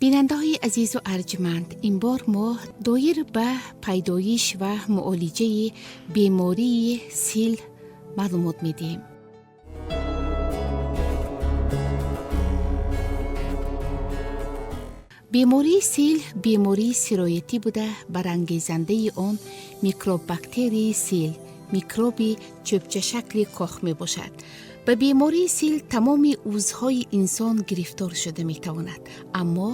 Бинандаҳои азизу арҷманд, ин бор мо доир ба пайдоиш ва муолиҷаи бемории сил маълумот медиҳем. Бемории сил бемории сироятӣ буда, барангезандаи он микробактерияи сил, микроби чӯбчашакли Кох мебошад. Ба бемории сил тамоми узвҳои инсон гирифтор шуда метавонад, аммо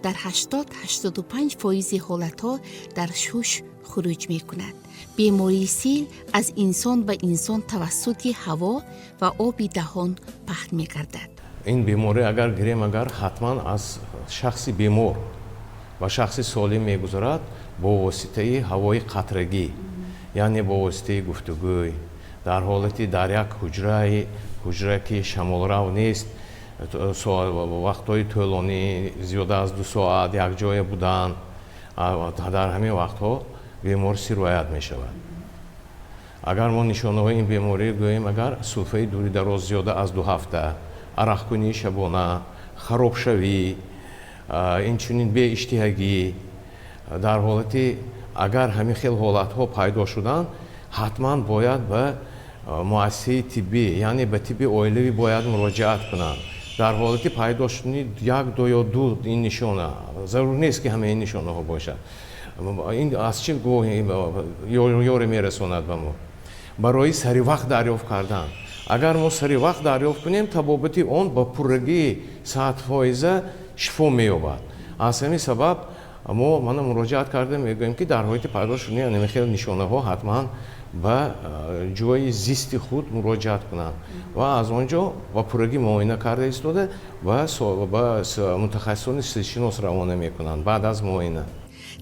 дар 80-85 фоизи ҳолатҳо дар шуш хуруҷ мекунад. Бемории сил аз инсон ба инсон тавассути ҳаво ва оби даҳон паҳн мегардад. Ин беморӣ, агар гирем, агар ҳатман аз шахси бемор ба шахси солим мегузарад бо воситаи ҳавои қатрагӣ, яъне бо воситаи гуфтугӯй дар ҳолати дар як ҳуҷра, ки шамолрав нест, вақтҳои тӯлонӣ, зиёда аз 2 соат якҷоя будан. Дар ҳамин вақтҳо бемор сироят мешавад. Агар мо нишонаҳои ин беморӣ гӯем, агар сулфаи дури дароз, зиёда аз 2 ҳафта, арақкунии шабона, харобшавӣ, инчунин беиштиҳагӣ, дар ҳолати агар ҳамин хел ҳолатҳо пайдо шуданд, ҳатман бояд ба муассисаи тиббӣ, яъне ба тибби оилавӣ бояд муроҷиат кунанд. Дар ҳолати пайдо шудани як ду ё ду ин нишона, зарур нест, ки ҳамаи ин нишонаҳо бошад. Ин аз чӣ гувоҳи ёре мерасонад ба мо барои сари вақт дарёфт кардан? Агар мо сари вақт дарёфт кунем, табобати он ба пуррагии 100% шифо меёбад. Аз ҳамин сабаб мо мана муроҷиат кардем, мегӯем, ки дар ҳолати пайдо шудани ҳамин хел нишонаҳо ҳатман ба ҷои зисти худ муроҷиат кунанд ва аз он ҷо ба пуррагӣ муоина карда истода ба мутахассисони силшинос равона мекунанд баъд аз муоина.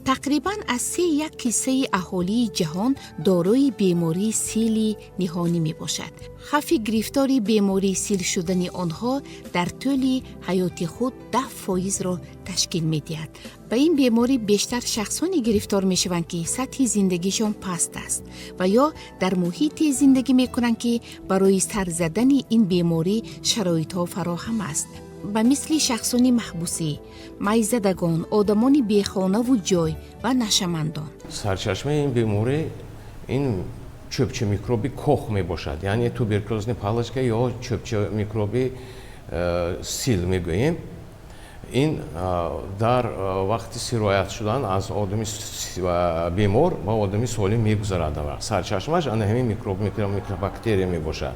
Тақрибан аз се як ҳиссаи аҳолии ҷаҳон дорои бемории сили ниҳонӣ мебошад. Хавфи гирифтори бемории сил шудани онҳо дар тӯли ҳаёти худ 10 фоизро ташкил медиҳад. Ба ин беморӣ бештар шахсоне гирифтор мешаванд, ки сатҳи зиндагишон паст аст ва ё дар муҳите зиндагӣ мекунанд, ки барои сар задани ин беморӣ шароитҳо фароҳам аст, ба мисли шахсони маҳбусӣ, майзадагон, одамони бехонаву ҷой ва нашъамандон. Сарчашмаи ин беморӣ ин чӯбча микроби Кох мебошад, яъне туберкулёзный палочка ё чӯбча микроби сил мегӯем. Ин дар вақти сироят шудан аз одами бемор ба одами солим мегузарад. Сарчашмааш ана ҳамин микроб, микробактерия мебошад,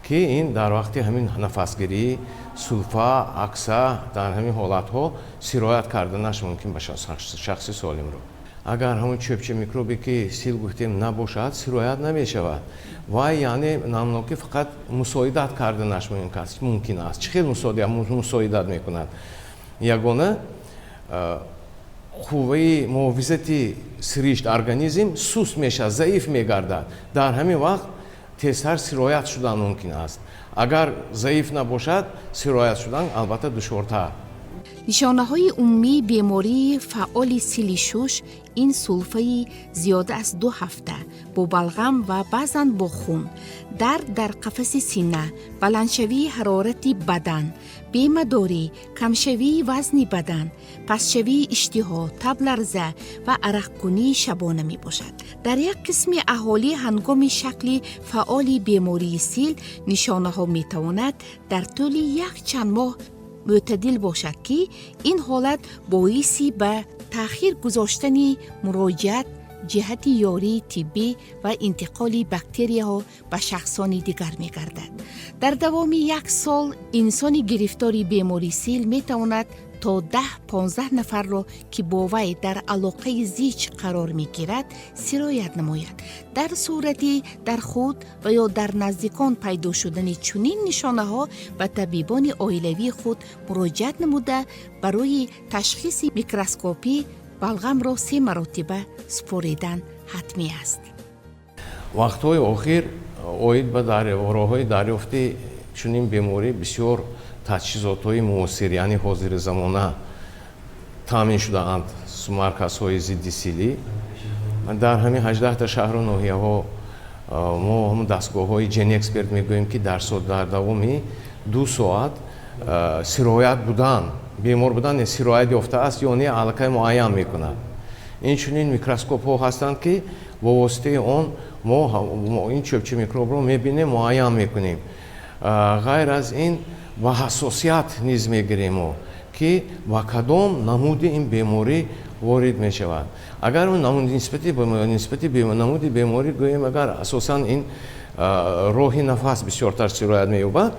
ки ин дар вақти ҳамин нафасгирӣ, сулфа, акса, дар ҳамин ҳолатҳо сироят карданаш мумкин ба шахси солимро. Агар ҳамон чӯбча микробе, ки сил гуфтем, набошад, сироят намешавад. Вай, яъне намнокӣ фақат мусоидат карданаш мумкин аст. Чӣ хел мусоидат мекунад? Ягона қувваи муҳофизати сиришт, организм суст мешавад, заиф мегардад. Дар ҳамин вақт тезтар сироят шудан мумкин аст. Агар заиф набошад, сироят шудан албатта душвортар. Нишонаҳои умумии бемории фаъоли сили шуш ин сулфаи зиёда аз 2 ҳафта бо балғам ва баъзан бо хун, дард дар қафаси сина, баландшавии ҳарорати бадан, бемадорӣ, камшавии вазни бадан, пастшавии иштиҳо, табларза ва арақкунии шабона мебошад. Дар як қисми аҳолӣ ҳангоми шакли фаъоли бемории сил нишонаҳо метавонад дар тӯли якчанд моҳ мӯътадил бошад, ки ин ҳолат боиси ба таъхир гузоштани муроҷиат ҷиҳати ёрии тиббӣ ва интиқоли бактерияҳо ба шахсони дигар мегардад. Дар давоми як сол инсони гирифтори бемории сил метавонад то 10-15 нафарро, ки бо вай дар алоқаи зич қарор мегирад, сироят намояд. Дар сурати дар худ ва ё дар наздикон пайдо шудани чунин нишонаҳо ба табибони оилавии худ муроҷиат намуда, барои ташхиси микроскопӣ балғамро се маротиба супоридан ҳатмӣ аст. Вақтҳои охир оид ба роҳҳои дарёфти чунин беморӣ бисёр таҷҳизотҳои муосир, яъне ҳозири замона таъмин шудаанд. Марказҳои зидди силӣ дар ҳамин 18та шаҳру ноҳияҳо мо ҳамн дастгоҳҳои ГеneXpert мегӯем, ки дар давоми 2 соат сироят будан. Бемор будан, сироят ёфтааст ё не, аллакай муайян мекунад. Инчунин микроскопҳо ҳастанд, ки бо воситаи он мо ин чӯбчи микробро мебинем, муайян мекунем. Ғайр аз ин, ба ҳассосият низ мегирем мо, ки ба кадом намуди ин беморӣ ворид мешавад. Агар нисбати намуди беморӣ гӯем, агар асосан ин роҳи нафас бисёртар сироят меёбад,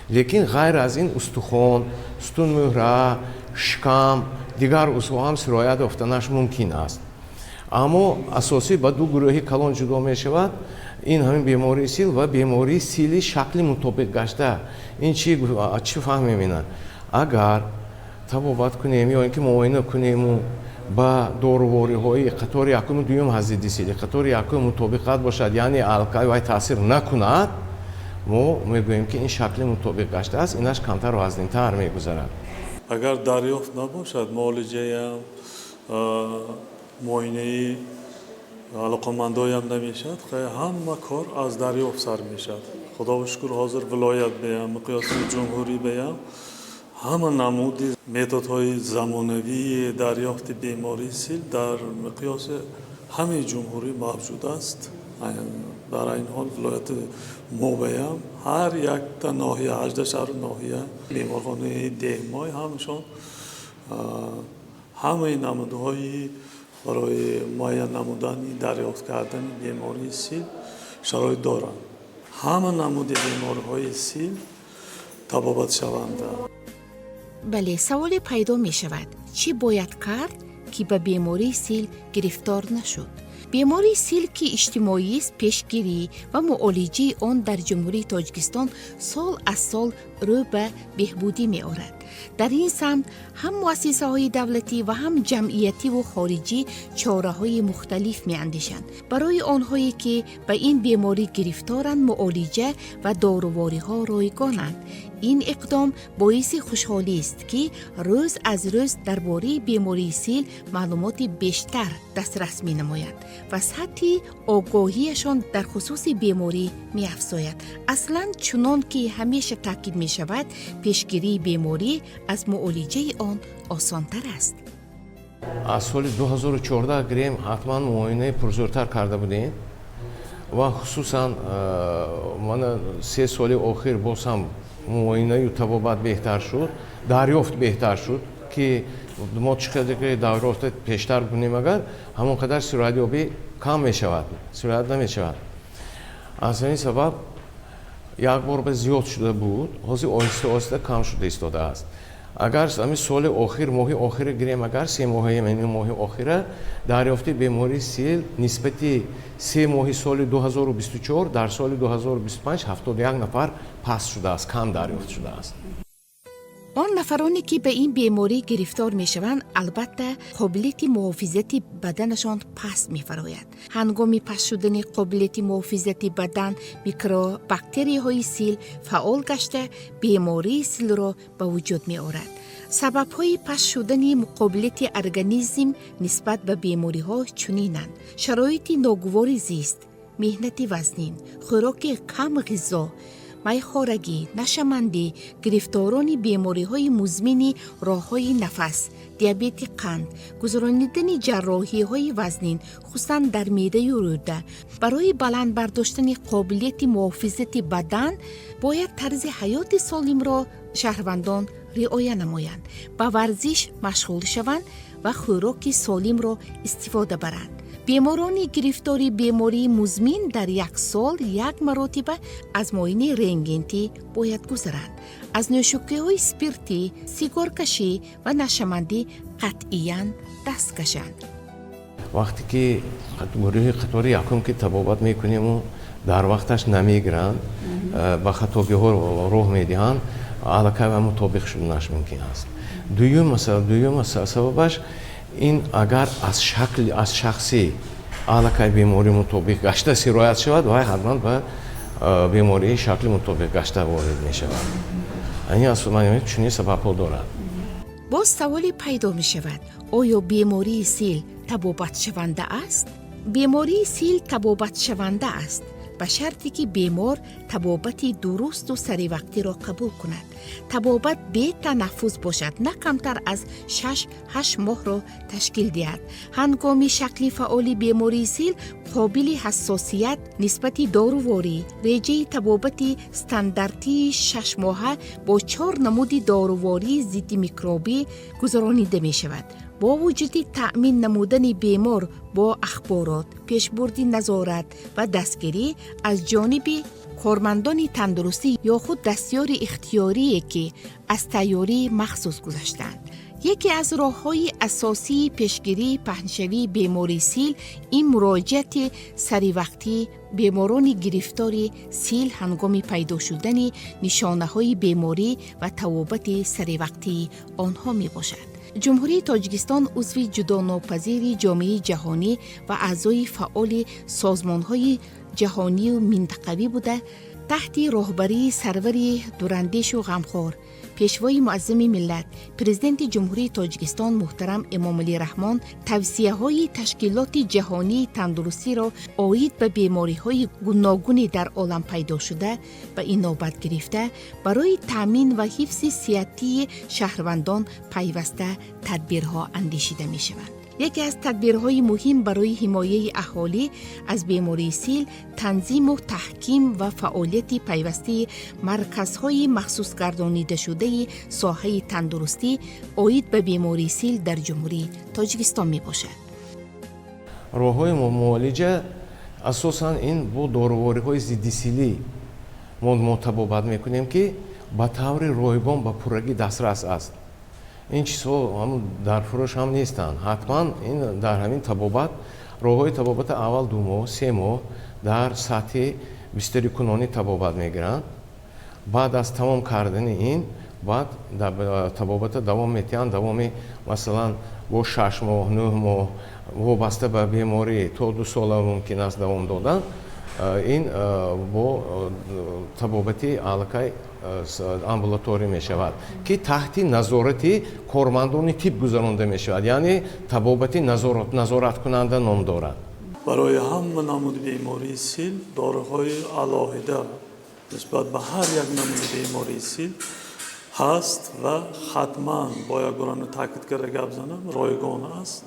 лекин ғайр аз ин устухон, сутунмӯҳра, шикам, дигар узвҳо ҳам сироят ёфтанаш мумкин аст. Аммо асосӣ ба ду гурӯҳи калон ҷудо мешавад: ин ҳамин бемории сил ва бемории сили шакли мутобиқ гашта. Ин чӣ фаҳмем? Ина агар табобат кунем ё ин ки муоина кунему ба дорувориҳои қатори якуму дуюм ҳазиди сили қатори якум мутобиқат бошад, яъне алкай вай таъсир накунад, мо мегӯем, ки ин шакли мутобиқ гаштааст, инаш камтар вазнинтар мегузарад. Агар дарёфт набошад, муолиҷаям, муоинаи алоқамандоям намешавад. Ҳама кор аз дарёфт сар мешавад. Худоро шукр, ҳозир вилоят беям, миқёси ҷумҳурӣ беям, ҳама намуди методҳои замонавии дарёфти бемории сил дар миқёси ҳамаи ҷумҳурӣ мавҷуд аст. Дар айни ҳол вилояти мо беям ҳар якта ноҳия, 18 шаҳру ноҳия, беморхонаи деҳмой ҳамашон ҳамаи намудҳои барои муайян намудани, дарёфт кардани бемории сил шароит доранд. Ҳама намуди бемориҳои сил табобатшаванда. Бале, саволе пайдо мешавад: чӣ бояд кард, ки ба бемории сил гирифтор нашуд? Бемории сил, ки иҷтимоист, пешгирӣ ва муолиҷаи он дар Ҷумҳурии Тоҷикистон сол аз сол рӯ ба беҳбудӣ меорад. Дар ин самт ҳам муассисаҳои давлатӣ ва ҳам ҷамъиятиву хориҷӣ чораҳои мухталиф меандешанд. Барои онҳое, ки ба ин беморӣ гирифторанд, муолиҷа ва дорувориҳо ройгонанд. Ин иқдом боиси хушҳолист, ки рӯз аз рӯз дар бораи бемории сил маълумоти бештар дастрас менамояд ва сатҳи огоҳиашон дар хусуси беморӣ меафзояд. Аслан, чунон ки ҳамеша таъкид мешавад, пешгирии беморӣ аз муолиҷаи он осонтар аст. Аз соли 2014 гирем, ҳатман муоинаи пурзӯртар карда будем ва хусусан мана 3 соли охир боз ҳам муоинаю табобат беҳтар шуд, дарёфт беҳтар шуд, ки мо чӣ қадар ки дарёфта пештар кунем, агар ҳамон қадар сироятёбӣ кам мешавад, сироят намешавад. Аз ҳамин сабаб як бор ба зиёд шуда буд, ҳозир оҳиста оҳиста кам шуда истодааст. Агар ҳамин соли охир, моҳи охира гирем, агар 3 моҳаи моҳи охира дарёфти бемории сил нисбати 3 моҳи соли 2024 дар соли 2025 71 нафар паст шудааст, кам дарёфт шудааст. Он нафароне, ки ба ин беморӣ гирифтор мешаванд, албатта, қобилияти муҳофизати баданашон паст мефарояд. Ҳангоми паст шудани қобилияти муҳофизати бадан микробактерияҳои сил фаъол гашта, бемории силро ба вуҷуд меорад. Сабабҳои паст шудани қобилияти организм нисбат ба бемориҳо чунинанд: шароити ногувори зист, меҳнати вазнин, хӯроки кам ғизо, майхорагӣ, нашъамандӣ, гирифторони бемориҳои музмини роҳҳои нафас, диабети қанд, гузаронидани ҷарроҳиҳои вазнин, хусусан дар меъдаю рӯда. Барои баланд бардоштани қобилияти муҳофизати бадан бояд тарзи ҳаёти солимро шаҳрвандон риоя намоянд, ба варзиш машғул шаванд ва хӯроки солимро истифода баранд. Беморони гирифтори бемории музмин дар як сол як маротиба аз муоинаи рентгентӣ бояд гузаранд. Аз нӯшокиҳои спиртӣ, сигоркашӣ ва нашъамандӣ қатъиян даст кашанд. Вақте ки гурӯҳи қатори якум ки табобат мекунему дар вақташ намегиранд, ба хатобиҳо роҳ медиҳанд, аллакай ва мутобиқ шуданаш мумкин аст. Дуюм сабабаш ин агар аз шакли аз шахси аллакай беморӣ мутобиқ гашта сироят шавад, вай ҳатман ба бемории шакли мутобиқ гашта ворид мешавад. Ин чунин сабабҳо дорад. Боз саволе пайдо мешавад: оё бемории сил табобатшаванда аст? Бемории сил табобатшаванда аст. Ба шарте ки бемор табобати дурусту саривақтиро қабул кунад. Табобат бетанаффус бошад, на камтар аз 6-8 моҳро ташкил диҳад. Ҳангоми шакли фаъоли бемории сил қобили ҳассосият нисбати доруворӣ, реҷаи табобати стандартии шашмоҳа бо чор намуди дорувории зидди микробӣ гузаронида мешавад. Бо вуҷуди таъмин намудани бемор бо ахборот, пешбурди назорат ва дастгирӣ аз ҷониби кормандони тандурустӣ ё худ дастёри ихтиёрие, ки аз тайёрии махсус гузаштаанд. Яке аз роҳҳои асосии пешгирии паҳншавии бемории сил ин муроҷиати саривақтии беморони гирифтори сил ҳангоми пайдо шудани нишонаҳои беморӣ ва табобати саривақтии онҳо мебошад. Ҷумҳурии Тоҷикистон узви ҷудонопазири ҷомеаи ҷаҳонӣ ва аъзои фаъоли созмонҳои ҷаҳонию минтақавӣ буда, таҳти роҳбарии сарвари дурандешу ғамхор, Пешвои муаззами миллат, Президенти Ҷумҳурии Тоҷикистон муҳтарам Эмомалӣ Раҳмон тавсияҳои Ташкилоти ҷаҳонии тандурустиро оид ба бемориҳои гуногуни дар олам пайдошуда ба инобат гирифта, барои таъмин ва ҳифзи сиҳатии шаҳрвандон пайваста тадбирҳо андешида мешаванд. Яке аз тадбирҳои муҳим барои ҳимояи аҳолӣ аз бемории сил танзиму таҳким ва фаъолияти пайвастаи марказҳои махсусгардонидашудаи соҳаи тандурустӣ оид ба бемории сил дар Ҷумҳурии Тоҷикистон мебошад. Роҳҳои муолиҷа асосан ин бо дорувориҳои зиддисилӣ мо табобат мекунем, ки ба таври ройгон ба пуррагӣ дастрас аст. Ин чизҳо дар фурӯш ҳам нестанд. Ҳатман ин дар ҳамин табобат, роҳҳои табобата аввал 2 моҳ, 3 моҳ дар сатҳи бистарикунонӣ табобат мегиранд. Баъд аз тамом кардани ин, баъд табобата давом метиҳанд, давоми масалан бо 6 моҳ, 9 моҳ, вобаста ба беморӣ то 2 сола мумкин аст давом додан. Ин бо табобати аллакай амбулаторӣ мешавад, ки таҳти назорати кормандони тиб гузаронда мешавад, яъне табобати назораткунанда ном дорад. Барои ҳама намуди бемории сил доруҳои алоҳида нисбат ба ҳар як намуди бемории сил ҳаст ва ҳатман бояд гурано таъкид карда гап занам, ройгон аст,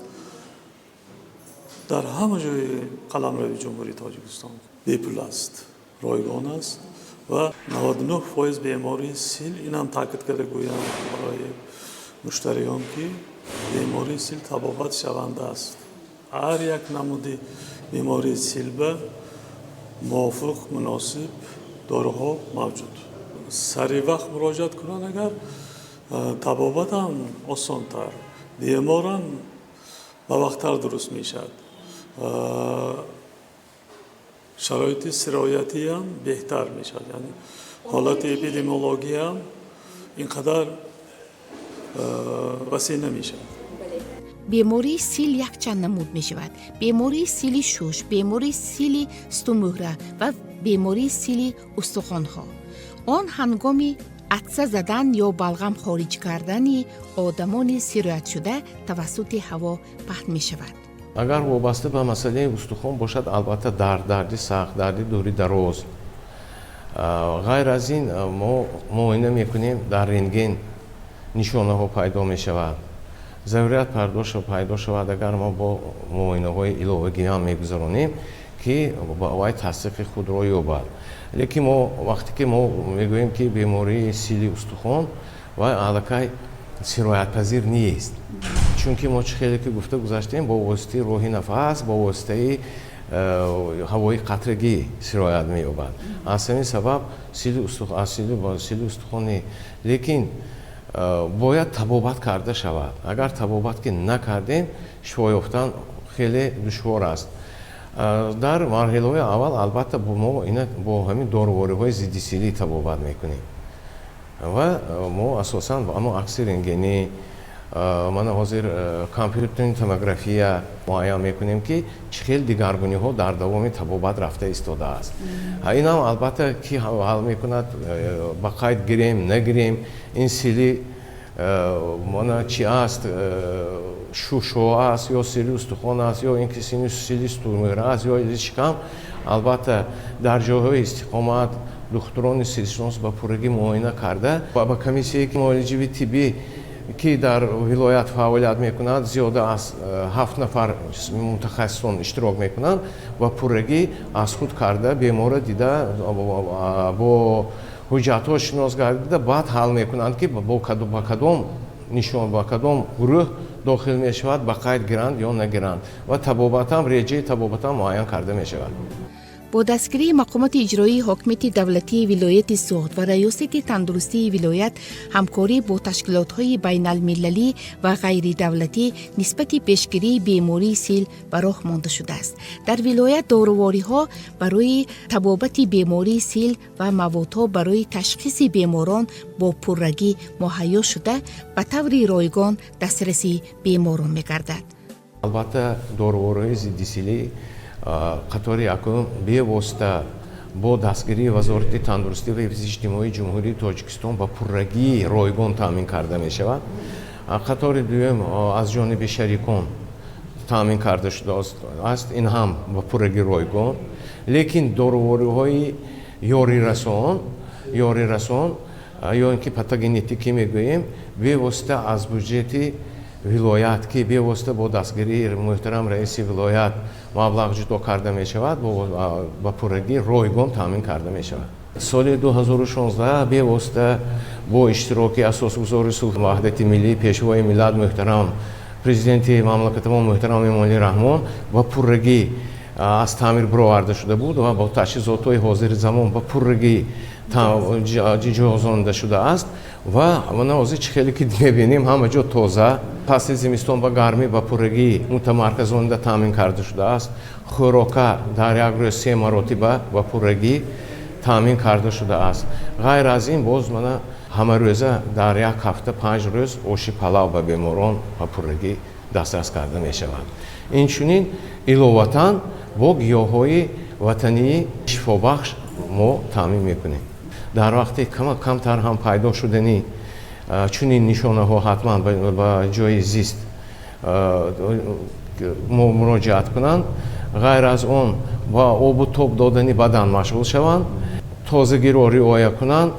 дар ҳама ҷои қаламрави Ҷумҳурии Тоҷикистон бепул аст, ройгон аст ва 99% бемории сил, инам таъкид карда гӯям барои муштариён, ки бемории сил табобат шаванда аст. Ҳар як намуди бемории сил ба мувофиқ, муносиб доруҳо мавҷуд. Сари вақт муроҷиат кунанд агар, табобатам осонтар, беморам ба вақттар дуруст мешавад, шароити сироятиам беҳтар мешавад, яъне ҳолати эпидемиологиям ин қадар васеъ намешавад. Бемории сил якчанд намуд мешавад: бемории сили шуш, бемории сили сутунмӯҳра ва бемории сили устухонҳо. Он ҳангоми атса задан ё балғам хориҷ кардани одамони сироятшуда тавассути ҳаво паҳн мешавад. Агар вобаста ба масъалаи устухон бошад, албатта дард, дарди сахт, дарди дури дароз. Ғайр аз ин, мо муоина мекунем, дар рентген нишонаҳо пайдо мешавад. Зарурият пайдо шавад агар, мо бо муоинаҳои иловагиам мегузаронем, ки ба вай тасдиқи худро ёбад. Лекин мо вақте ки мо мегӯем, ки бемории сили устухон, вай аллакай сироятпазир нест, чунки мо чӣ хеле ки гуфта гузаштем, бо воситаи роҳи нафас, бо воситаи ҳавои қатрагӣ сироят меёбад. Аз ҳамин сабаб сили устухон не, лекин бояд табобат карда шавад. Агар табобат ки накардем, шифо ёфтан хеле душвор аст. Дар марҳилаҳои аввал, албатта, мо ина бо ҳамин дорувориҳои зиддисилӣ табобат мекунем ва мо асосан мо акси рентгенӣ, мана ҳозир компютерни томография муайян мекунем, ки чӣ хел дигаргуниҳо дар давоми табобат рафта истодааст. Инам албатта ки ҳал мекунад, ба қайд гирем, нагирем, ин сили мана чи аст, шушҳо аст ё сили устухон аст, ё ин ки сили сутунмӯҳра аст, ё шикам. Албатта, дар ҷойҳои истиқомат духтурони силшинос ба пуррагӣ муоина карда ва ба комиссияи муолиҷавии тиббӣ, ки дар вилоят фаъолият мекунад, зиёда аз 7 нафар мутахассисон иштирок мекунанд ва пуррагӣ аз худ карда, беморро дида, бо ҳуҷҷатҳо шинос гардида, баъд ҳал мекунанд, ки ба кадом нишон, ба кадом гурӯҳ дохил мешавад, ба қайд гиранд ё нагиранд, ва табобатам, реҷаи табобатам муайян карда мешавад. Бо дастгирии мақомоти иҷроии ҳокимияти давлатии вилояти Суғд ва Раёсати тандурустии вилоят, ҳамкорӣ бо ташкилотҳои байналмилалӣ ва ғайридавлатӣ нисбати пешгирии бемории сил ба роҳ монда шудааст. Дар вилоят дорувориҳо барои табобати бемории сил ва маводҳо барои ташхиси беморон бо пуррагӣ муҳайё шуда, ба таври ройгон дастраси беморон мегардад. Албатта, дорувориҳои зиддисилӣ қатори якум бевосита бо дастгирии Вазорати тандурустӣ ва ҳифзи иҷтимоии Ҷумҳурии Тоҷикистон ба пуррагии ройгон таъмин карда мешавад. Қатори дуюм аз ҷониби шарикон таъмин карда шудааст, ин ҳам ба пуррагӣ ройгон. Лекин дорувориҳои ёрирасон ё ин ки патогенетикӣ мегӯем, бевосита аз буҷети вилоят, ки бевосита бо дастгирии муҳтарам раиси вилоят маблағ ҷудо карда мешавад, ба пуррагӣ ройгон таъмин карда мешавад. Соли 2016 бевосита бо иштироки асосгузори сулҳу ваҳдати миллӣ, Пешвои миллат, муҳтарам Президенти мамлакатамон муҳтарам Эмомалӣ Раҳмон ба пуррагӣ аз таъмир бароварда шуда буд ва бо таҷҳизотҳои ҳозири замон ба пуррагӣ ҷиҳозонда шудааст. Ва мана ҳозир чӣ хеле ки мебинем, ҳама ҷо тоза. Фасли зимистон ба гармӣ ба пуррагӣ мутамарказонида таъмин карда шудааст. Хӯрока дар як рӯз се маротиба ба пуррагӣ таъмин карда шудааст. Ғайр аз ин, боз мана ҳамарӯза дар як ҳафта 5 рӯз оши палав ба беморон ба пуррагӣ дастрас карда мешавад. Инчунин иловатан бо гиёҳҳои ватании шифобахш мо таъмин мекунем. Дар вақте камтар ҳам пайдо шудани чунин нишонаҳо, ҳатман ба ҷои зист мо муроҷиат кунанд. Ғайр аз он, ба обу тоб додани бадан машғул шаванд, тозагиро риоя кунанд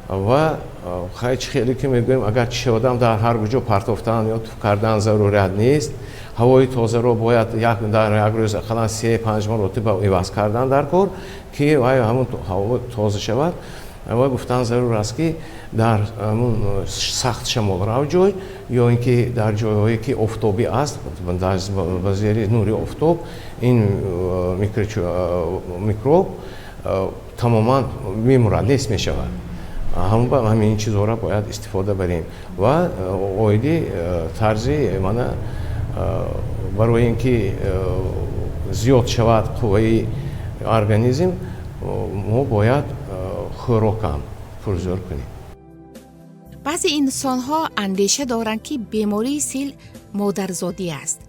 ва хай, чӣ хеле ки мегӯем, агар чӣ шавадам, дар ҳар куҷо партофтан ё туф кардан зарурият нест. Ҳавои тозаро бояд дар як рӯз ақаллан 3-5 маротиба иваз кардан дар кор, ки вай ҳамун ҳаво тоза шавад. Ва гуфтан зарур аст, ки дар ҳамун сахт шамолрав ҷой ё ин ки дар ҷойҳое ки офтобӣ аст, ба зери нури офтоб ин микроб тамоман мемурад, нест мешавад. Ҳамин чизҳоро бояд истифода барем. Ва оиди тарзи мана барои ин ки зиёд шавад қувваи организм, мо бояд хӯрокам пурзӯр кунем. Баъзе инсонҳо андеша доранд, ки бемории сил модарзодӣ аст.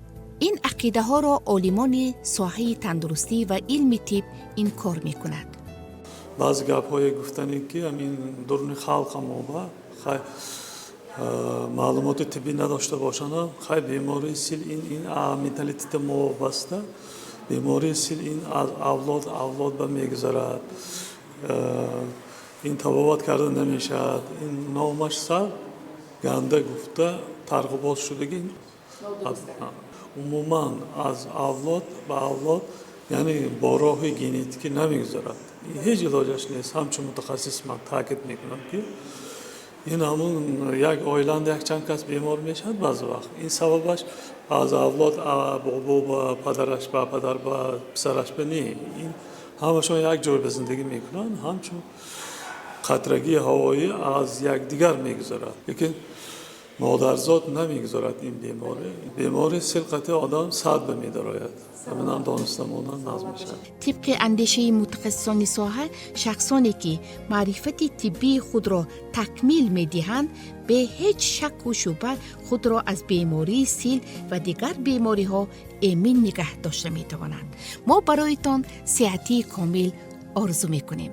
Ин ақидаҳоро олимони соҳаи тандурустӣ ва илми тиб инкор мекунад. Баъзе гапҳое гуфтанӣ, ки ҳамин дуруни халқамо ба хай маълумоти тиббӣ надошта бошанд, хай, бемории сил ин менталитети мо вобаста, бемории сил ин аз авлод авлод ба мегузарад, ин табобат карда намешавад, ин номаш сар ганда гуфта тарғибот шудагӣ. Умуман аз авлод ба авлод, яъне бо роҳи генетикӣ намегузарад, ҳеҷ илоҷаш нест. Ҳамчун мутахассис ман таъкид мекунам, ки ин ҳамун як оиланда якчанд кас бемор мешавад, баъзе вақт ин сабабаш аз авлод бобо ба падараш, ба падар ба писараш ба не, ин ҳамашон як ҷой ба зиндагӣ мекунанд, ҳамчун қатрагии ҳавоӣ аз якдигар мегузарад, лекин модарзод намегузарад. Ин беморӣ, бемории сил қатъи одам сад ба медарояд, ҳаминам дониста мондан назм мешавад. Тибқи андешаи мутахассисони соҳа, шахсоне ки маърифати тиббии худро такмил медиҳанд, бе ҳеҷ шакку шубҳа худро аз бемории сил ва дигар бемориҳо эмин нигаҳ дошта метавонанд. Мо бароятон сеҳатии комил орзу мекунем.